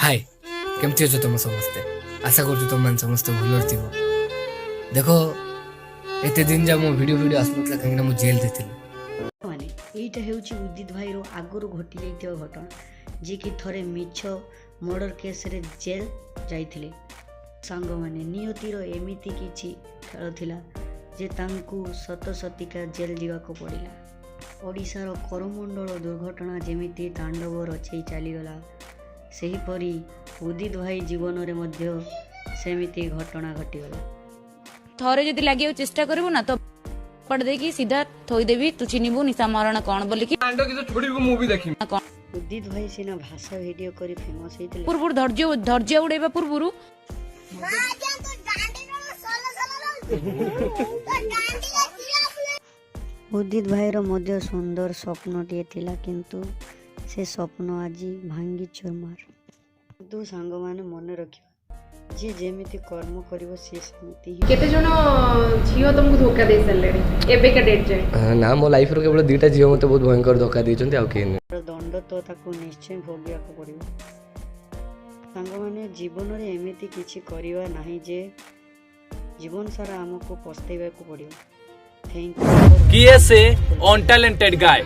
ହାଏ, କେମିତି ଅଛ ତମ ସମସ୍ତେ? ଆଶା କରୁଛୁ ତମମାନେ ସମସ୍ତେ ଭଲରେ ଥିବ। ଦେଖ, ଏତେ ଦିନ ଯା ମୋ ଭିଡ଼ିଓ ଭିଡ଼ିଓ ଆସୁନଥିଲା, କାହିଁକିନା ମୁଁ ଜେଲରେ ଥିଲି। ମାନେ ଏଇଟା ହେଉଛି ଉଦିତ ଭାଇର ଆଗରୁ ଘଟି ଯାଇଥିବା ଘଟଣା, ଯିଏକି ଥରେ ମିଛ ମର୍ଡ଼ର କେସ୍ରେ ଜେଲ୍ ଯାଇଥିଲେ। ସାଙ୍ଗମାନେ, ନିୟତିର ଏମିତି କିଛି ଖେଳ ଥିଲା ଯେ ତାଙ୍କୁ ସତ ସତିକା ଜେଲ୍ ଯିବାକୁ ପଡ଼ିଲା। ଓଡ଼ିଶାର କରମଣ୍ଡଳ ଦୁର୍ଘଟଣା ଯେମିତି ତାଣ୍ଡବ ରଚେଇ ଚାଲିଗଲା, ସେହିପରି ଉଦିତ ଭାଇ ଜୀବନରେ ମଧ୍ୟ ସେମିତି ଘଟଣା ଘଟିଗଲା। ଥରେ ଯଦି ଲାଗିବାକୁ ଚେଷ୍ଟା କରିବୁ ନା, ତ ଦେଇକି ସିଧା ଥୋଇଦେବି। ତୁ ଚିହ୍ନିବୁ ନିଶା ମହାରଣା କଣ ବୋଲିକି। ଛୋଡ଼ିବୁ, ମୁଁ ବି ଦେଖିବି। କଣ ଉଦିତ ଭାଇ ସିନା ଭାଷା ଭିଡ଼ିଓ କରି ଫେମସ୍ ହେଇଥିଲେ। ପୂର୍ବରୁ ଧୈର୍ଯ୍ୟ ଧୈର୍ଯ୍ୟ ଉଡେଇବା ପୂର୍ବରୁ। ଉଦିତ ଭାଇର ମଧ୍ୟ ସୁନ୍ଦର ସ୍ୱପ୍ନଟିଏ ଥିଲା, କିନ୍ତୁ ସେ ସ୍ୱପ୍ନ ଆଜି ଭାଙ୍ଗି ଚୁରମାର। କିନ୍ତୁ ସାଙ୍ଗମାନେ, ମନେ ରଖିବା, ଯିଏ ଯେମିତି କର୍ମ କରିବ, ସିଏ ସେମିତି ହିଁ। କେତେ ଜଣ ଝିଅ ତମକୁ ଧୋକା ଦେଇ ସାରିଲେଣି ଏବେକା ଡେଟ୍ ଯାଏ? ନା, ମୋ ଲାଇଫ୍ର କେବଳ ଦୁଇଟା ଝିଅ ମୋତେ ବହୁତ ଭୟଙ୍କର ଧୋକା ଦେଇଛନ୍ତି, ଆଉ କେହି ନୁହେଁ। ଦଣ୍ଡ ତ ତାକୁ ନିଶ୍ଚୟ ଭୋଗିବାକୁ ପଡ଼ିବ। ସାଙ୍ଗମାନେ, ଜୀବନରେ ଏମିତି କିଛି କରିବା ନାହିଁ ଯେ ଜୀବନ ସାରା ଆମକୁ ପସ୍ତେଇବାକୁ ପଡ଼ିବ। Thank you. କିଏ ସେ ଅନଟ୍ୟାଲେଣ୍ଟେଡ୍ ଗାଏ?